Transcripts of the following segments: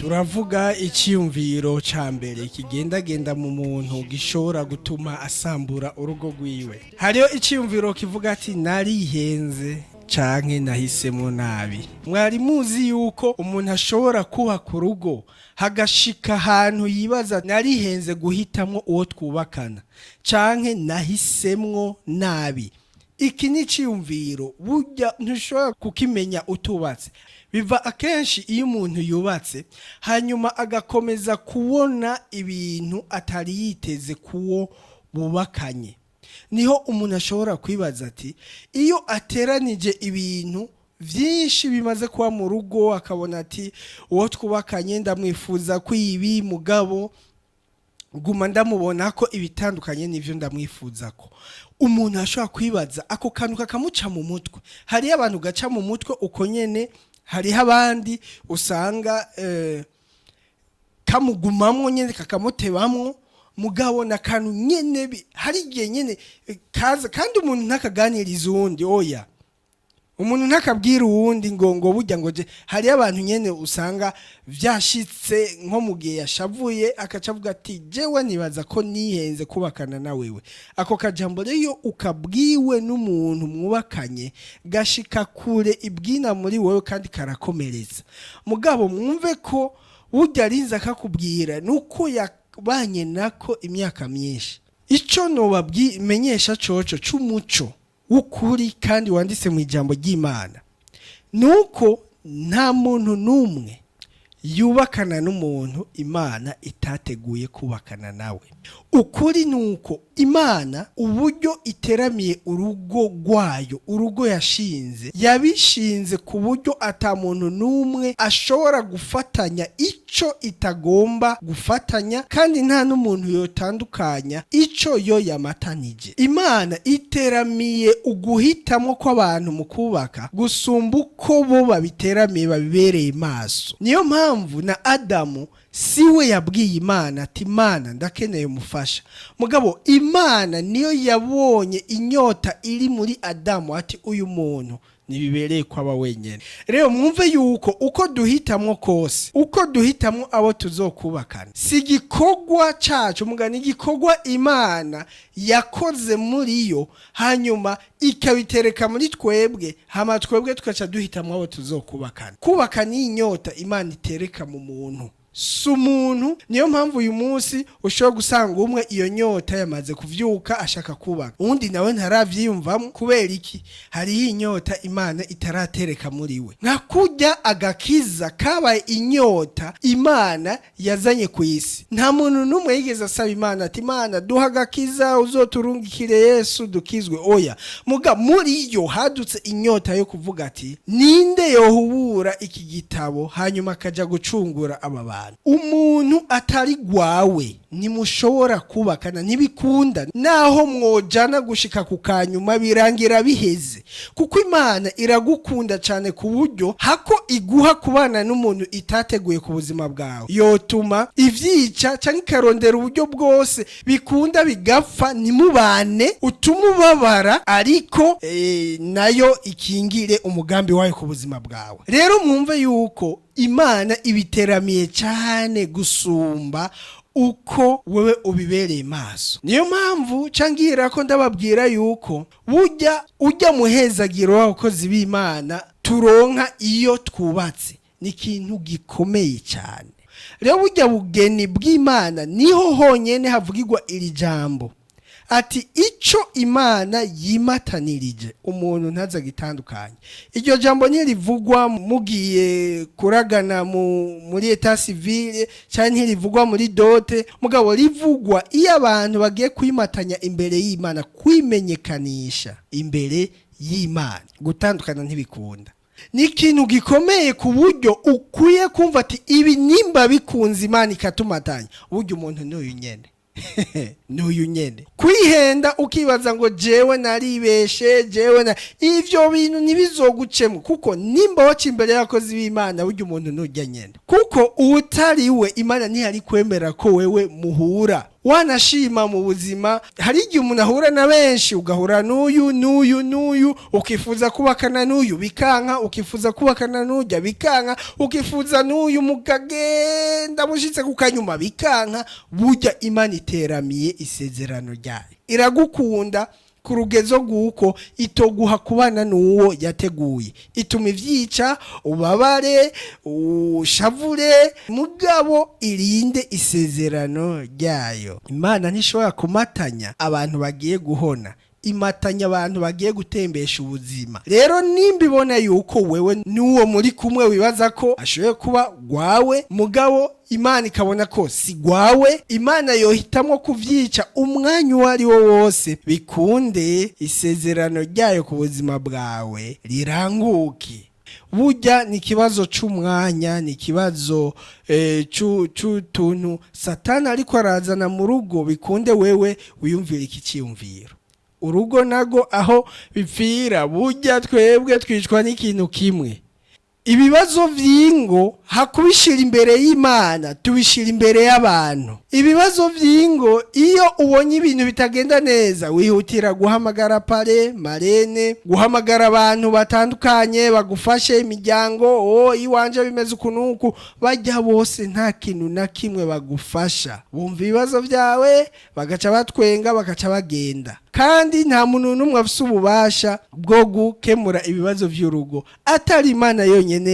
Turavuga icyiyumviro cya mbere kigendagenda mu muntu gishobora gutuma asambura urugo rwiwe. Hariho icyiyumviro kivuga ati narihenze canke nahisemo nabi. Mwari muzi yuko umuntu ashobora kubaka urugo hagashika ahantu yibaza narihenze guhitamwo uwo twubakana canke nahisemwo nabi. Iki ni iciyumviro burya ntushobora kukimenya utubatse. Biva akenshi iyo umuntu yubatse hanyuma agakomeza kubona ibintu atari yiteze kuwo bubakanye, niho umuntu ashobora kwibaza ati iyo ateranije ibintu byinshi bimaze kuba mu rugo, akabona ati uwo twubakanye ndamwifuza ko ibi, mugabo guma ndamubona ko ibitandukanye n'ibyo ndamwifuza ko. Umuntu ashobora kwibaza ako kantu kakamuca mu mutwe. Hariho abantu gaca mu mutwe uko nyene, hariho abandi usanga kamugumamwo nyene, kakamutebamwo. Mugabo na kantu nyene hari igihe nyene kaza, kandi umuntu ntakaganiriza uwundi. Oya, umuntu ntakabwira uwundi ngo burya ngo je. Hariyo abantu nyene usanga vyashitse nko mu gihe yashavuye, akaca avuga ati jewe nibaza ko nihenze kubakana na wewe. Ako kajambo rero iyo ukabwiwe n'umuntu mwubakanye gashika kure ibwina muri wewe kandi karakomeretsa. Mugabo mwumve ko burya arinze akakubwira nuko yabanye nako imyaka myinshi. Ico nobabwimenyesha coco c'umuco w'ukuri kandi wanditse mu ijambo ry'Imana nuko nta muntu n'umwe yubakana n'umuntu Imana itateguye kubakana nawe. Ukuri nuko Imana uburyo iteramiye urugo rwayo, urugo yashinze, yabishinze ku buryo ata muntu n'umwe ashobora gufatanya ico itagomba gufatanya, kandi nta n'umuntu yotandukanya ico yo yamatanije. Imana iteramiye uguhitamwo kw'abantu mu kubaka gusumba uko bo babiteramiye babibereye maso. Niyo mpamvu na Adamu siwe yabwiye Imana ati Imana ndakeneye umufasha, mugabo Imana niyo yabonye inyota iri muri Adamu ati uyu muntu ntibibereye ko aba wenyine. Rero mwumve yuko uko duhitamwo kose, uko duhitamwo abo tuzokubakana, si igikorwa cacu, mugani igikorwa Imana yakoze muri yo hanyuma ikabitereka muri twebwe, hama twebwe tugaca duhitamwo abo tuzokubakana. Kubaka ni inyota Imana itereka mu muntu, si umuntu. Niyo mpamvu uyu munsi ushobora gusanga umwe iyo nyota yamaze kuvyuka ashaka kubaka, uwundi nawe ntaravyiyumvamo. Kubera iki? Hariho inyota Imana itaratereka muri we. Nka kurya agakiza kabaye inyota Imana yazanye ku isi, nta muntu n'umwe yigeze asaba Imana ati Imana duha agakiza, uzoturungikire Yesu dukizwe. Oya, muga muri yo hadutse inyota yo kuvuga ati ninde yohubura iki gitabo hanyuma akaja gucungura aba bantu. Umuntu atari gwawe ntimushobora kubakana, ntibikunda. Naho mwojana gushika ku kanyuma birangira biheze, kuko Imana iragukunda cyane ku buryo hako iguha kubana n'umuntu itateguye ku buzima bwawe, yotuma ivyica cyangwa ikarondera uburyo bwose bikunda bigapfa ntimubane, utuma ubabara, ariko nayo ikingire umugambi wayo ku buzima bwawe. Rero mwumve yuko Imana ibiteramiye cyane gusumba uko wewe ubibereye maso. Niyo mpamvu cangira ko ndababwira yuko burya ujya muhezagiro w'abakozi b'Imana turonka iyo twubatse ni ikintu gikomeye cyane. Rero burya bugeni bw'Imana niho honyene havugirwa iri jambo ati ico Imana yimatanirije umuntu ntaza gitandukanye. Iryo jambo ntirivugwa mugiye kuragana muri état civil cyangwa ntirivugwa muri dote, mugabo rivugwa iyo abantu bagiye kwimatanya imbere y'Imana, kwimenyekanisha imbere y'Imana. Gutandukana ntibikunda. Ni ikintu gikomeye ku buryo ukwiye kumva ati ibi nimba bikunze Imana ikatumatanya, burya umuntu n'uyu nyene n'uyu nyene. Kwihenda ukibaza ngo jewe naribeshe, jewe na ivyo bintu ntibizogucemo, kuko nimba waca imbere y'abakozi b'Imana burya umuntu nujya nyene, kuko uwutari we Imana ntiyari kwemera ko wewe muhura. Wanashima mu buzima, hari igihe umuntu ahura na benshi, ugahura n'uyu n'uyu n'uyu, ukifuza kubakana n'uyu bikanka, ukifuza kubakana n'ujya bikanka, ukifuza n'uyu mukagenda mushitse ku kanyuma bikanka. Burya Imana iteramiye isezerano ryayo, iragukunda ku rugezo rw'uko itoguha kubana n'uwo yateguye, ituma ivyica, ubabare, ushavure, mugabo irinde isezerano ryayo. Imana ntishobora kumatanya abantu bagiye guhona, imatanya abantu bagiye gutembesha ubuzima. Rero nimba ibona yuko wewe n'uwo muri kumwe wibaza ko ashoboye kuba gwawe, mugabo Imana ikabona ko si gwawe, Imana yohitamwo kuvyica umwanya uwo ari wo wose, bikunde isezerano ryayo ku buzima bwawe riranguke. Burya ni ikibazo c'umwanya, ni ikibazo c'utuntu Satani ariko arazana mu rugo, bikunde wewe wiyumvira iki ciyumviro. Urugo nago aho bipfira, burya twebwe twicwa n'ikintu kimwe: ibibazo vy'ingo. Hakubishira imbere y'Imana, tubishira imbere y'abantu. Ibibazo vy'ingo, iyo ubonye ibintu bitagenda neza, wihutira guhamagara parrain, marraine, guhamagara abantu batandukanye bagufashe, imiryango: "O iwanje bimeze uku n'uku." Bajya bose nta kintu na kimwe bagufasha. Bumva ibibazo vyawe, bagaca batwenga, bagaca bagenda. Kandi nta muntu n'umwe afise ububasha bwo gukemura ibibazo vy'urugo atari Imana yonyene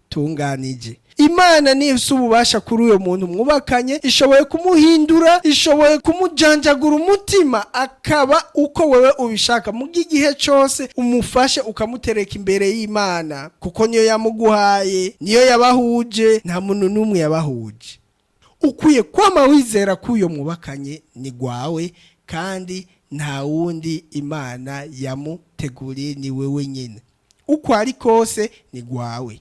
yarutunganije. Imana niyo ifise ububasha kuri uyo muntu mwubakanye, ishoboye kumuhindura, ishoboye kumujanjagura umutima akaba uko wewe ubishaka, mu igihe cose umufashe ukamutereka imbere y'Imana, kuko niyo yamuguhaye, niyo yabahuje, nta muntu n'umwe yabahuje. Ukwiye kwama wizera ko uyo mwubakanye ni gwawe, kandi nta wundi Imana yamuteguriye, ni wewe nyine. Uko ari kose ni gwawe.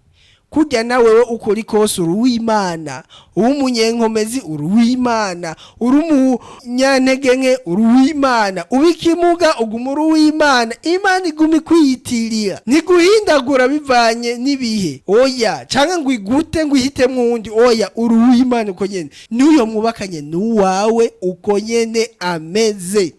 Kurya na wewe uko uri kose uri uw'Imana, uw'umunyenkomezi uri uw'Imana, uri umunyantege nke uri uw'Imana, uba ikimuga uguma uri uw'Imana. Imana iguma ikwiyitirira, ntiguhindagura bivanye n'ibihe, oya, canke ngo igute ngo ihitemwo uwundi, oya. Uri uw'Imana uko nyene, n'uyo mwubakanye n'uwawe uko nyene ameze.